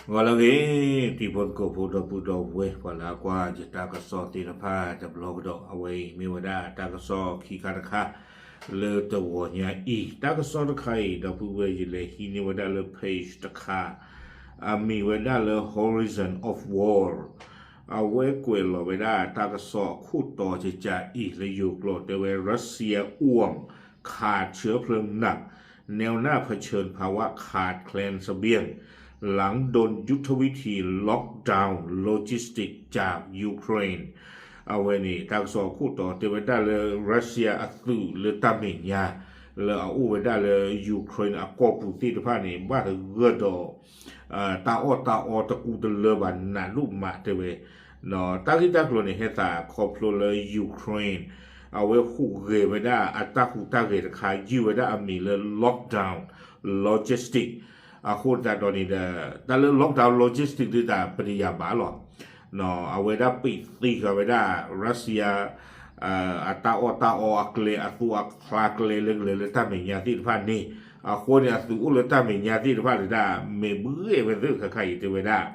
ဂီၤလၢအဂ့ၤ, တံၤဖိသကိးဖိဒီပုၢ်ဒီဝဲၢ် ပှၤလၢအကွၢ်ယတၢ်ကစီၣ်သ့ၣ်တဖၣ်တဘျီကဒီး, အဝဲအံၤမ့ၢ်ဝဲဒၣ်တၢ်ကစီၣ်ခံခါတခါ လၢတဂီၤညါအံၤ, တၢ်ကစီၣ်တခါအံၤ ဒီပုၢ်ဝဲၢ် ယလဲၤဟံးန့ၢ်ဝဲဒၣ်လၢ page တခါ, အမံၤဝဲဒၣ်လၢ Horizon of War, အဝဲကွဲးလီၤဝဲဒၣ်တၢ်ကစီၣ်အခိၣ်တီကကးအံၤ လၢယိၤကျိာ်တဲဝဲ Russia อ่วม ขาดเชื้อเพลิงหนัก แนวหน้าเผชิญภาวะขาดแคลนเสบียง หลังโดนยุทธวิธี lockdown logistics จากยูเครน အဝဲန့ၣ် တၢ်ကစီၣ်အခိၣ်တီတဲဝဲဒၣ်လၢ Russia အသုးလၢတၢ်မဲာ်ညါ လၢအအိၣ်ဝဲဒၣ်လၢ Ukraine အကီၢ်ပူၤသ့ၣ်တဖၣ်န့ၣ် ဘၣ်သဂၢၢ်ဒီး တၢ်အီၣ်တၢ်အီတကူတလၢဘၣ်နးဒိၣ်မးတဲဝဲ, တၢ်ဂ့ၢ်တၢ်ကျိၤန့ၣ် ဟဲသးခီဖျိလၢ Ukraine အဝဲဟူးဂဲၤဝဲဒၣ်အတၢ်ဟူးတၢ်ဂဲၤတခါ ယုၢ်ဝဲဒၣ်အမံၤလၢ lockdown logistics အဃိသတးဒီးန့ၣ်ဒီး တၢ်လၢ lockdown logistics ဒ်တၢ်ပတယၤဘၣ်လီၤ. အဝဲဒၣ်ပံးသံဃာ်ဝဲဒၣ် Russia အတၢ်အီၣ်တၢ်အီအကျဲ အသူအချါကျဲလၢကလဲၤလၢတၢ်မဲာ်ညါသ့ၣ်တဖၣ်န့ၣ် အဃိန့ၣ် အသုးအိၣ်လၢတၢ်မဲာ်ညါသ့ၣ်တဖၣ်ဒၣ် မ့ၢ်ဘှဲၣ်ဝဲသ့ၣ်ခါခါအံၤတဲဝဲဒၣ်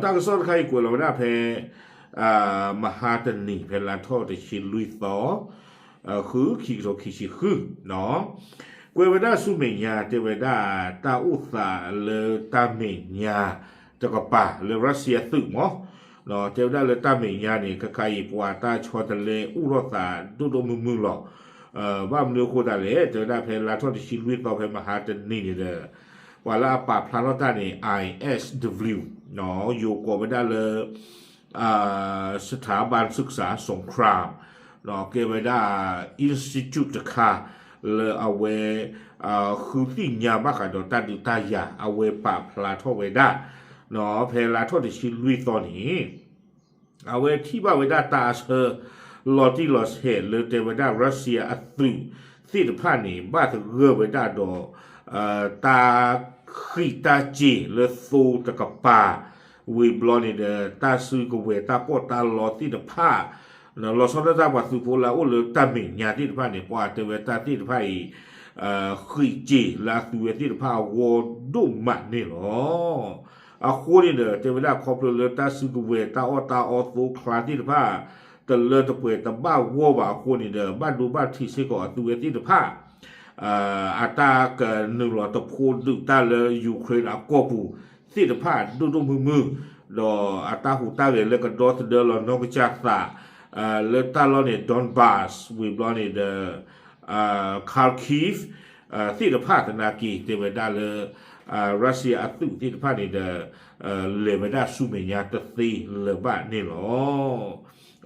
တၢ်ကစီၣ်တခါအံၤကွဲးလီၤဝဲဒၣ်ဖဲ မဟါတနံၤ ဖဲလါထီၣ်တဆံလွံၢ်သီ ဃု ခံကထိခံဆံဃု ကွဲးဝဲဒၣ်ဆူမဲာ်ညါတဲဝဲဒၣ် တၢ်အိၣ်သးလၢတၢ်မဲာ်ညါတကပၤလၢ Russia သုးမး တဲဝဲဒၣ်လၢတၢ်မဲာ်ညါန့ၣ် ခါခါအံၤ ပှၤတၢ်ဆီတလဲအိၣ်ထီၣ်သးဒိၣ်ဒိၣ်မုၢ်မုၢ်လီၤ. ဘၣ်မနုၤအဃိသတးလဲၣ် တဲဝဲဒၣ်ဖဲလါထီၣ်တဆံလွံၢ်သီဖဲမဟါတနံၤန့ၣ်ဒီး ပှၤလၢအပာ်ဖျါထီၣ်တၢ်န့ၣ် I S W ယိၤကိးဝဲဒၣ်လၢ สถาบันศึกษาสงคราม ကဲဝဲဒၣ် institute တခါ လၢအဝဲ ဃုသ့ၣ်ညါဘၣ်ဃးဒီးတၢ်ဒုးတၢ်ယၤ အဝဲပာ်ဖျါထီၣ်ဝဲဒၣ် ဖဲလါထီၣ်တဆံလွံၢ်သီန့ၣ် အဝဲထံၣ်ဘၣ်ဝဲဒၣ်တၢ်အဆၢ လီၤတံၢ်လီၤဆဲးလၢတဲဝဲဒၣ် Russia အသုးသ့ၣ်တဖၣ်န့ၣ် ဘၣ်သဂၢၢ်ဝဲဒၣ်ဒီး တၢ်ဃံးတၢ်စ့ၤလၢသိတကပၤ ဝံၤဘျီန့ၣ်ဒီး တၢ်စုကဝဲၤတၢ်ပီးတၢ်လီသ့ၣ်တဖၣ် လီၤဆီဒၣ်တၢ်ပှၤသုးဖိလၢအအိၣ်လၢတၢ်မဲာ်ညါသ့ၣ်တဖၣ်န့ၣ် ပှၤတဲဝဲတၢ်သ့ၣ်တဖၣ်အံၤ ဃံးစ့ၤလၢအသုးဝဲသ့ၣ်တဖၣ်အဂီၢ်ဒိၣ်မးန့ၣ်လီၤ. အဃိန့ၣ်ဒီး တဲဝဲဒၣ်ခီဖျိလၢတၢ်စုကဝဲၤတၢ်အီၣ်တၢ်အီသိချါသ့ၣ်တဖၣ် တလၢတပှဲၤတဘၣ်ဂီၢ်ဘၣ်အဃိန့ၣ်ဒီး ဘၣ်ဒိဘၣ်ထံးစ့ၢ်ကီးအသုးဝဲသ့ၣ်တဖၣ် အတၢ်ကနုာ်လီၤတဖိးဒုးတၢ်လၢ Ukraine အကီၢ်ပူၤသ့ၣ်တဖၣ်ဒိၣ်ဒိၣ်မုၢ်မုၢ်, ဒီးအတၢ်ဟူးတၢ်ဂဲၤလၢကဒီသဒၢလီၤနီၢ်ကစၢ်သး လၢတၢ်လီၢ်န့ၣ် Donbas ဝံၤဘျီန့ၣ်ဒီး Kharkiv သ့ၣ်တဖၣ်သနာ်က့ တဲဝဲဒၣ်လၢ Russia အသုးသ့ၣ်တဖၣ်န့ၣ်ဒီး လဲၤဝဲဒၣ်ဆူမဲာ်ညါတသ့လၢၤဘၣ်န့ၣ်လီၤ.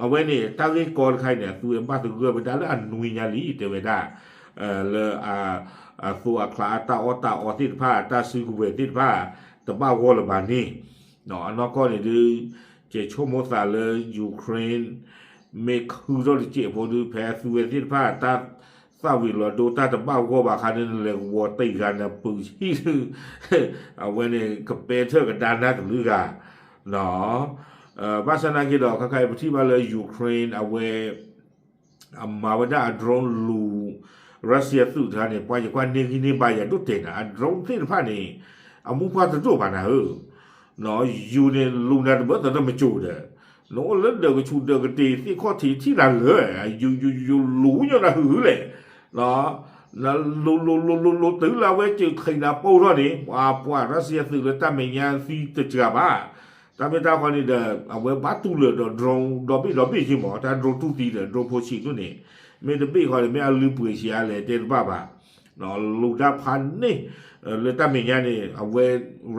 အဝဲန့ၣ် တၢ်ဂ့ၢ်ကီတခါအံၤန့ၣ် အသုးဝဲဘၣ်သဂၢၢ်ဝဲဒၣ်လၢအနွံညါလံ တဲဝဲဒၣ် လၢ အသိအချါအတၢ်အီၣ်တၢ်အီသ့ၣ်တဖၣ် တၢ်စုကဝဲၤသ့ၣ်တဖၣ် တဘၣ်ဂီၢ်လၢၤဘၣ်န့ၣ် အနီၢ်ကီၢ်န့ၣ်ဒုး ကဲဆိကမိၣ်သးလၢ Ukraine မ့ၢ်ခုထီၣ်တစဲးဖိဒုး ဖဲအသုးဝဲသ့ၣ်တဖၣ် တၢ်သၣ်ဝံၤလီၤဒိတၢ်တဘၣ်ဂီၢ်ဘၣ်ခါန့ၣ် နလဲၤကဝီၤတ့ၢ်ဂၤနပုၢ်ဟံၣ်ဒုး အဝဲန့ၣ် ကပဲထၢၣ်ကဒါနၢ်တလုာ်ဂၤ ဘၣ်ဆၣ်နာ်က့ဒီး ခါခါအံၤပထံၣ်ဘၣ်လၢ Ukraine အဝဲ အမၤဝဲဒၣ်အ drone လူၤ Russia သုးတခါန့ၣ် ပှၤယကွၢ်န့ၢ်ဂံၢ်န့ၢ်ဘါယၤဒိၣ်တဲာ်နၤ အ drone သ့ၣ်တဖၣ်န့ၣ် အမိၢ်ပှၢ်တဒိၣ်ဘၣ်နၤဧၢ, ယူၤန့ၣ်လူၤနၤတဘၢသးတမကိၤဒီး နအိၣ်လၢဒၢးကဆူးဒၢးကတ့ၤသ့ၣ်ခီၣ်ထံးထံၣ်နၤလၢာ် ယူၤယူၤယူၤလူၤညီနၤဟုၣ်ဟုၣ်လဲၣ် နလူၤလူၤလူၤလူၤတုၤလၢအဝဲစၢၤထံးနၤပိၢ်ထီၣ်န့ၣ် ပှၤပှၤ Russia သုးလၢတၢ်မဲာ်ညါသံတစှၤဘၣ် တၢ်မ့ၢ်တၢ်ဃီန့ၣ်ဒီး အဝဲဘၣ်တူၢ်လၢာ်ဒီး drone ဒီဘ့ၣ်ဒီဘ့ၣ်က့မး တၢ် drone တူၢ်သံဒီး drone ဖိဆံးဒိၣ်န့ၣ် မ့ၢ်တဘ့ၣ်ဃီန့ၣ် မ့ၢ်အလုၢ်ပှ့ၤဆံးအါလဲၣ်တဲတဘၣ်ဘၣ် လူၤတၢ်ဖးန့ၢ် လၢတၢ်မဲာ်ညါန့ၣ် အဝဲ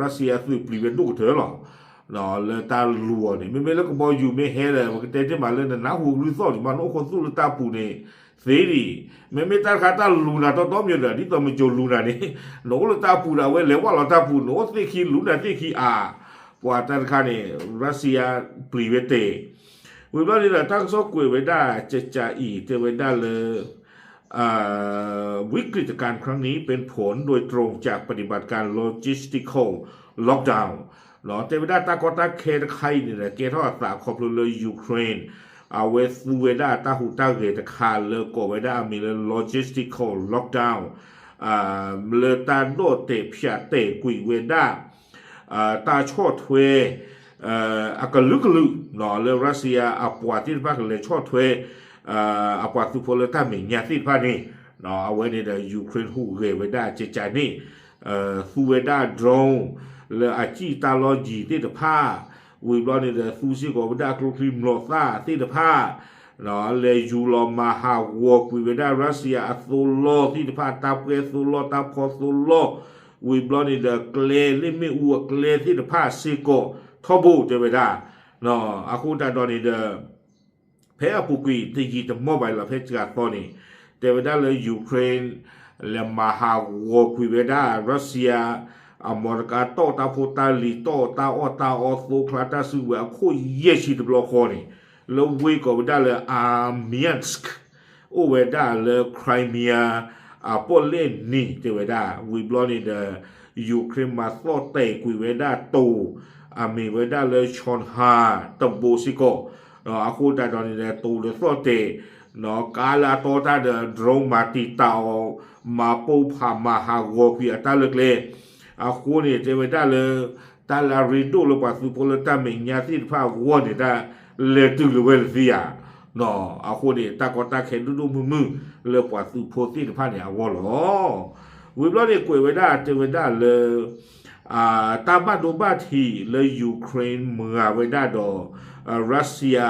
Russia အသုးပျံၤဝဲဒိၣ်ကတၢၢ်လီၤ လၢတၢ်လူၤအီၤန့ၣ် မ့မ့ၢ်လၢကဘီယူၤမ့ၢ်ဟဲဒီး ပကတဲတ့ၢ်မးလၢနနၢ်ဟူကလုၢ်သီၣ်ဒံးမး နအိၣ်ခိးသူၣ်လၢတၢ်ပူၤန့ၣ် သ့ဒံး မ့မ့ၢ်တၢ်တခါတၢ်လူၤနၤတီတီမ့ၢ်ဒီး ဒ်သိးမကိၤလူၤနၤန့ၣ် နအိၣ်လၢတၢ်ပူၤဒီး အဝဲလဲၤဝဲလီၤတၢ်ပူၤ နအိၣ်သ့ၣ်ခံလူၤနၤသ့ၣ်ခံအါ ပှၤတၢ်တခါန့ၣ် Russia ပျံၤဝဲတ့ၢ် ဝံၤဘျီန့ၣ်ဒီး တၢ်ကစီၣ်ကွဲးဝဲဒၣ် ကကးအံၤ တဲဝဲဒၣ်လၢ วิกฤตการณ์ครั้งนี้เป็นผลโดยตรงจากปฏิบัติการ logistical lockdown တဲဝဲဒၣ်တၢ်ကီတၢ်ခဲတခါအံၤန့ၣ်ဒီး ကဲထီၣ်အသးခီဖျိလၢ Ukraine အဝဲသူဝဲဒၣ်တၢ်ဟူးတၢ်ဂဲၤတခါလၢကိးဝဲဒၣ်အမံၤလၢ logistical lockdown လၢတၢ်ဒိးတဲာ်ဖၠးတဲာ်ကွံာ်ဝဲဒၣ် တၢ်ဆီၣ်ထွဲ အကလုာ်ကလုာ် လၢ Russia အပှၤသ့ၣ်တဖၣ်ကလဲၤဆီၣ်ထွဲ အပှၤသုးဖိလၢတၢ်မဲာ်ညါသ့ၣ်တဖၣ်န့ၣ် အဝဲန့ၣ်ဒီး Ukraine ဟူးဂဲၤဝဲဒၣ်ကကန့ၣ် သူဝဲဒၣ် drone လၢအစံၣ်တၢ်လီၢ်ယံၤသ့ၣ်တဖၣ် ဝံၤဘျီန့ၣ်ဒီး သူစ့ၢ်ကီးဝဲဒၣ်ကျိချံမျိာ်သၣ်သ့ၣ်တဖၣ် လဲၤယူၤလီၤမၤဟးဂီၤကွံာ်ဝဲဒၣ် Russia အသိလီၢ်သ့ၣ်တဖၣ် တၢ်ပှဲၤသိလီၢ် တၢ်ဖီသိလီၢ် ဝံၤဘျီန့ၣ်ဒီး ကျဲလ့ၣ်မ့ၣ်အူအကျဲသ့ၣ်တဖၣ်စ့ၢ်ကီး ထီဘိတဲဝဲဒၣ် အဃိသတးဒီးန့ၣ်ဒီး ဖဲအပူၤကွံာ်တယံာ်တမီၢ်ဘၣ်လီၤ ဖဲစှၤသီန့ၣ် တဲဝဲဒၣ်လၢ Ukraine လဲၤမၤဟးဂီၤကွံာ်ဝဲဒၣ် Russia အမီတကါ တီၢ်တၢ်ဖိတၢ်လံၤ တီၢ်တၢ်အီၣ်တၢ်အီ သိချါတၢ်စုကဝဲၤအခိၣ်ယဲၢ်ဆံတဘျီဃီန့ၣ် လၢဝ့ၢ်ကိးဝဲဒၣ်လၢ Armyansk အိၣ်ဝဲဒၣ်လၢ Crimea အပီၣ်လဲၣ်နံၤတဲဝဲဒၣ် ဝံၤဘျီန့ၣ်ဒီး Ukraine မၤသီၣ်တဲာ်ကွံာ်ဝဲဒၣ်တိၤ အမ့ၢ်ဝဲဒၣ်လၢ Chonhar တဘိစ့ၢ်ကီး အဃိသတးဒီးန့ၣ်ဒီး တိၤဒီးသီၣ်တဲာ် ကါလၢအတီတၢ်ဒီး drone မၤတံာ်တာ်အီၤ မၤပိၢ်ဖးမၤဟးဂီၤကွံာ်အတၢ်လၢကျဲ အဃိန့ၣ် တဲဝဲဒၣ်လၢ တၢ်လၢအရ့ဒိၣ်လၢပှၤသုးဖိလၢတၢ်မဲာ်ညါသ့ၣ်တဖၣ်အဂီၢ်န့ၣ် တၢ်လဲၤတုၤလၢၤဝဲတသ့ဧါ. အဃိန့ၣ် တၢ်ကီတၢ်ခဲဒိၣ်ဒိၣ်မုၢ်မုၢ်လၢပှၤသုးဖိသ့ၣ်တဖၣ်န့ၣ်အဂီၢ်လီၤ. ဝံၤဘျီန့ၣ်ကွဲးဝဲဒၣ်တဲဝဲဒၣ်လၢ တၢ်ဘၣ်ဒိဘၣ်ထံးလၢ Ukraine မၤဝဲဒၣ်ဒီး Russia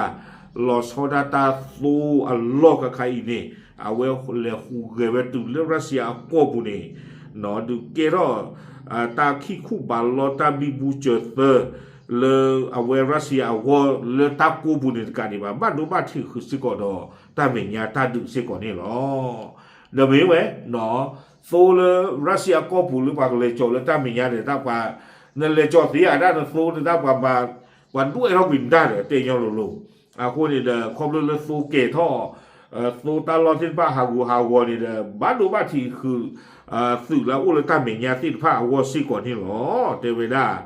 လီၤဆီဒၣ်တၢ်သိအလီၢ်ခါခါအံၤန့ၣ် အဝဲလဲၤဟူးဂဲၤဝဲတုၤလၢ Russia အကီၢ်ပူၤန့ၣ် ဒုးကဲထီၣ် တၢ်ခံၣ်ခူၣ်ဘးလီတၢ်ဘံဘူစၢၤသၢ လၢအဝဲ Russia အဂီၢ်လၢတၢ်ကိးပူၤန့ၣ်တကးဒံးဘၣ် ဘၣ်ဒိဘၣ်ထံးဃုာ်စ့ၢ်ကီးဒီး တၢ်မဲာ်ညါတၢ်ဒုးစ့ၢ်ကီးန့ၣ်လီၤ. ဒီးမ့ၢ်ဝဲ သိလၢ Russia အကီၢ်ပူၤလၢပှၤကလဲၤကၠီၤလၢတၢ်မဲာ်ညါန့ၣ် တၢ်ပှၤ နလဲၤကၠီၤသ့ဧါဒၣ်နသိန့ၣ် တၢ်ပှၤမၤ ပှၤဒွဲၣ်ထီၣ်ကွံာ်နတၢ်ဒီးတဲညီလိၤလိၤ အဃိန့ၣ်ဒီး ခီဖျိလၢသိကဲၤထီၣ် သိတၢ်လီၢ်သ့ၣ်တဖၣ်ဟးဂူာ်ဟးဂီၤန့ၣ်ဒီး ဘၣ်ဒိဘၣ်ထံးဃုာ် သုးလၢအအိၣ်လၢတၢ်မဲာ်ညါသ့ၣ်တဖၣ်အဂီၢ်စ့ၢ်ကီးန့ၣ်လီၤ တဲဝဲဒၣ်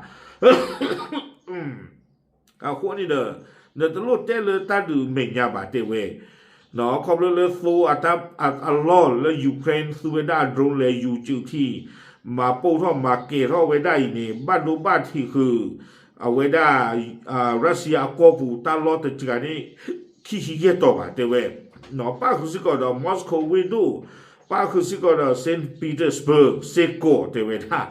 အဃိန့ၣ်ဒီး နတလိၣ်တဲလၢတၢ်ဒုးမဲာ်ညါဘၣ်တဲဝဲ ခီဖျိလၢသိအတၢ်အလီၢ်လၢ Ukraine သူဝဲဒၣ် drone လဲၤယူၤစုးထံ မၤပိၢ်ထီၣ်မၤကဲၤထီၣ်ဝဲဒၣ်အံၤန့ၣ် ဘၣ်ဒိဘၣ်ထံးဃုာ် အဝဲဒၣ် Russia အကီၢ်ပူၤတၢ်လီၢ်တစှၤန့ၣ် ခံဆံယဲၢ်တီၤဘၣ်တဲဝဲ ပၣ်ဃုာ်စ့ၢ်ကီးဒီး Moscow ဝ့ၢ်ဒိၣ် ပၣ်ဃုာ်စ့ၢ်ကီးဒီး Saint Petersburg စ့ၢ်ကီးတဲဝဲဒၣ်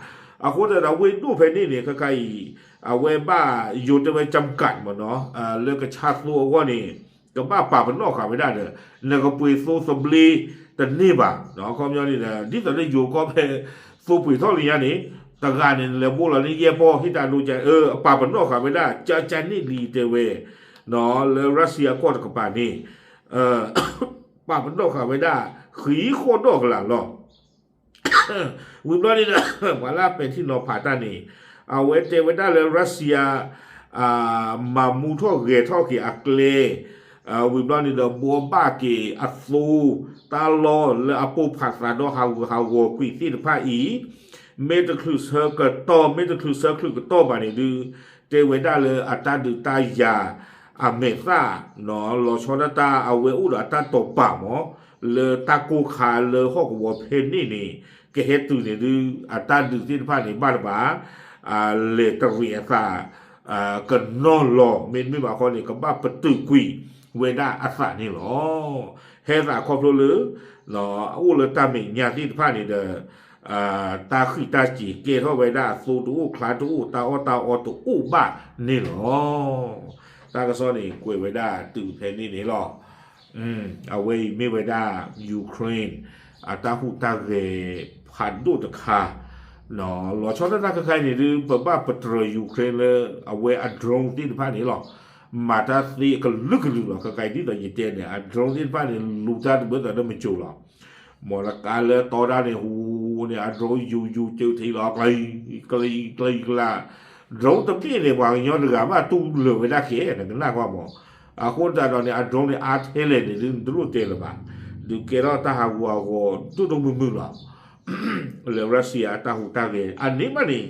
အဃိသတးဒီးဝ့ၢ်ဒိၣ်ဖဲန့ၣ်န့ၣ် ခဲခါအံၤ အဝဲဘၣ်ယိၤတဲဝဲ ကၠမ်ကၣ်မ့ၢ်နီၤ လၢကဆါသိအဂီၢ်န့ၣ် ကဘၣ်ပာ်ပနီၣ်ဃာ်ဝဲဒၣ်ဒီး နကပှ့ၤသိသဘျ့တန့ၢ်ဘၣ် အခီပညီန့ၣ်ဒီး ဒ်သိးလၢယိၤကီၢ်ဖဲ သိပှ့ၤထီၣ်လံညါန့ၣ် တဂၤန့ၣ် နလဲၤဘိလီၤန့ၢ်ယဲၢ်ပီၢ် ဟ့ၣ်တၢ်ဒိက အပာ်ပနီၣ်ဃာ်ဝဲဒၣ် ကၠၢကၠၢန့ၣ်လံတဲဝဲ လၢ Russia အကီၢ်တကပၤန့ၣ် ပာ်ပနီၣ်ဃာ်ဝဲဒၣ် ဃံးဃီၣ်ဒီၣ်ကလာ်လီၤ ဝံၤဘျီန့ၣ်ဒီး ပှၤလၢအပဲာ်ထံနီၤဖးတၢ်န့ၣ် အဝဲတဲဝဲဒၣ်လၢ Russia မၤမူထီၣ်ဂဲၤထီၣ်က့ၤအကျဲ ဝံၤဘျီန့ၣ်ဒီး ဘှီဘၣ်က့ၤအသိ တၢ်လီၢ်လၢအပိၢ်ဖးသးဒီးဟးဂူာ်ဟးဂီၤကွံာ်သ့ၣ်တဖၣ်အံၤ မ့ၢ်တချုးဆၢကတီၢ် မ့ၢ်တချုးဆၢချုးကတီၢ်ဘၣ်န့ၣ်ဒုး တဲဝဲဒၣ်လၢအတၢ်ဒုးတၢ်ယၤ အမဲာ်သၣ် လီၤဆီဒၣ်တၢ်အဝဲအိၣ်ဒီးအတၢ်တိာ်ပာ်မး လၢတၢ်ကိၢ်ခါလၢဟီၣ်ကဝီၤဖဲန့ၣ်န့ၣ် ကဟဲတုၤန့ၣ်ဒုး အတၢ်ဒုးသ့ၣ်တဖၣ်န့ၣ် ဘၣ်တဘၣ် လဲၤတရံးအသး ကနီၢ်လီၤ မ့တမ့ၢ်ဘၣ်ဃီန့ၣ် ကဘၣ်ပတုာ်ကွံာ်ဝဲဒၣ်အသးန့ၣ်လီၤ. ဟဲသးခီဖျိလၢ အအိၣ်လၢတၢ်မဲာ်ညါသ့ၣ်တဖၣ်န့ၣ်ဒီး တၢ်ဃံးတၢ်စ့ၤကဲထီၣ်ဝဲဒၣ်အသိတအိၣ်ချါတအိၣ် တၢ်အီၣ်တၢ်အီတအိၣ်ဘၣ်န့ၣ်လီၤ. တၢ်ကစီၣ်န့ၣ် ကွဲးဝဲဒၣ်တုၤဖဲန့ၣ်န့ၣ်လီၤ. အဝဲအံၤမ့ၢ်ဝဲဒၣ် Ukraine အတၢ်ဟူးတၢ်ဂဲၤဖးဒိၣ်တခါ လီၤဆီဒၣ်တၢ်ခဲခါအံၤန့ၣ်ဒုး ပဘၣ်ပတြၢၤ Ukraine လၢအဝဲအ drone သ့ၣ်တဖၣ်န့ၣ်လီၤ. မၤတၢ်သ့အကလုာ်ကလုာ်လီၤ. ခဲခါအံၤဒ်သိးယတဲန့ၣ် အ drone သ့ၣ်တဖၣ်န့ၣ် လူၤတၢ်တဘၢသးဒီးမကိၤလီၤ. မ်တကါလၢတီတၢ်န့ၣ် ဟူးန့ၣ် အ drone ယူၤယူၤစုးထံလီၤ ကျံၤကျံၤကျါ drone တဘ့ၣ်န့ၣ် ပှၤကညီတဂၤဘၣ်တူၢ်လၢာ်ဝဲဒၣ်ကဲ နကနၣ်ကွၢ်မး. အဃိသတးဒီးန့ၣ် အ drone န့ၣ် အါထဲလဲၣ်န့ၣ်ဒုး နတလိၣ်တဲလၢၤဘၣ်. ဒုးကဲထီၣ်တၢ်ဟးဂူာ်ဟးဂီၤဒိၣ်ဒိၣ်မုၢ်မုၢ်လီၤ. လၢ Russia အတၢ်ဟူးတၢ်ဂဲၤ အန့ၣ်ဘၣ်န့ၣ်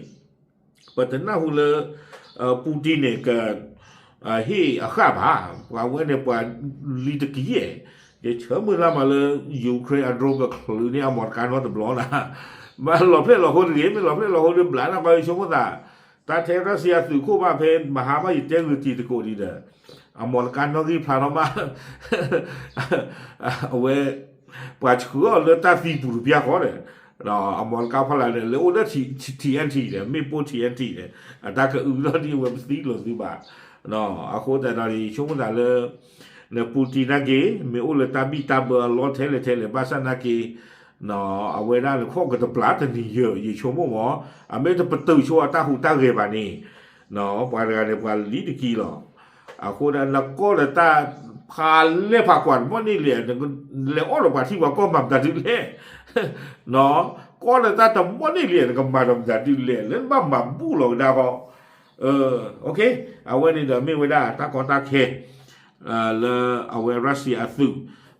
ပတနၢ်ဟူလၢ Putin န့ၣ် က ဟ့ၣ်အဃၣ်ဘၣ်. ပှၤဝဲန့ၣ်ပှၤလံၤတကယဲၢ် ယဆၢမုၢ်လၢ်မးလၢ Ukraine အ drone ကချုးန့ၢ်အမီတကါနီတဘျီနၤ. ဘၣ်လီၤဖျဲၣ်လီၤဃိတဂ့ၤ မ့ၢ်လီၤဖျဲၣ်လီၤဃိဒီးဘျးနၢ်ကီယဆိကမိၣ်သး တၢ်ထဲရၢၡါသုးခိၣ်ဘၣ်ဖဲမဟါဘၣ်ယတဲဂုာ်တံၤသကိးဒံးဒီး အမီၢ်လကါနီၣ်ဂံၢ်ဖျါထီၣ်မး အဝဲ ပှၤဆှုၣ်အီၤလၢတၢ်သံပူၤတပျၢ်ဃီဒီး အမီၢ်လကါဖီလာ်န့ၣ် လဲၤအိၣ်လၢ ထံၣ်အဲၣ်ထံၣ်န့ၣ် မ့ၣ်ပိၢ် ထံၣ်အဲၣ်ထံၣ်န့ၣ် အတၢ်ကအုလီၢ်ဒ်အဝဲပသံလိာ်သုဘၣ်. အဃိသတးဒီး ယဆိကမိၣ်သးလၢ နပူၤတံၤနာ်က့ မ့ၢ်အိၣ်လၢတၢ်ဘံၣ်တၢ်ဘၢအလီၢ်ထဲလဲၣ်ထဲလဲၣ် ဘၣ်ဆၣ်နာ်က့ အဝဲဒၣ်န့ၣ် ခိးကတပျၢ်တနံၤယဲၢ် ယဆိကမိၣ်မး အမ့ၢ်တပတုာ်ဆိအတၢ်ဟူးတၢ်ဂဲၤဘၣ်န့ၣ် ပှၤတဂၤန့ၣ် ပှၤလံတကံလီၤ. အဃိဒၣ်နကီၢ်ဒီးတၢ်ဖးလဲၢ်ဖးကွၢ်တဘီန့ၣ်လဲၣ် လဲၤအီၣ်ဒီးပှၤထံပှၤကီၢ်မၤမတၤဒုးလဲၣ် ကီၢ်ဒီးတၢ်တဘီန့ၣ်လဲၣ် နကမၤဒီးမတၤဒုးလဲၣ် လၢနဘၣ်မၤဘူၣ်လီၤကဒါဃီ အဝဲန့ၣ်ဒီးမ့ၢ်ဝဲဒၣ်တၢ်ကီတၢ်ခဲ လၢအဝဲရၢၡါအသုး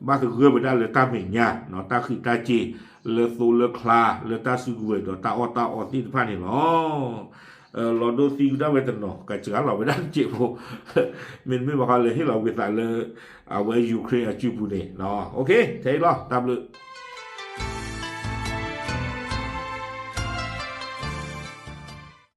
ဘၣ်သဂၢၢ်ဝဲဒၣ်လၢတၢ်မဲာ်ညါ တၢ်ဃံးတၢ်စ့ၤ လၢသိလၢချါ လၢတၢ်စုကဝဲၤဒီးတၢ်အီၣ်တၢ်အီသ့ၣ်တဖၣ်န့ၣ်လီၤ. လီၤဒိသံကဒါဝဲတနီၤ ကစှၤလီၤဝဲဒၣ်တစဲးဖိ မ့တမ့ၢ်ဘၣ်ဃီလဲၤဟ့ၣ်လီၤဝံသးလၢ အဝဲ Ukraine အစုပူၤန့ၣ် ထဲအံၤလီၤ တၢ်ဘျုး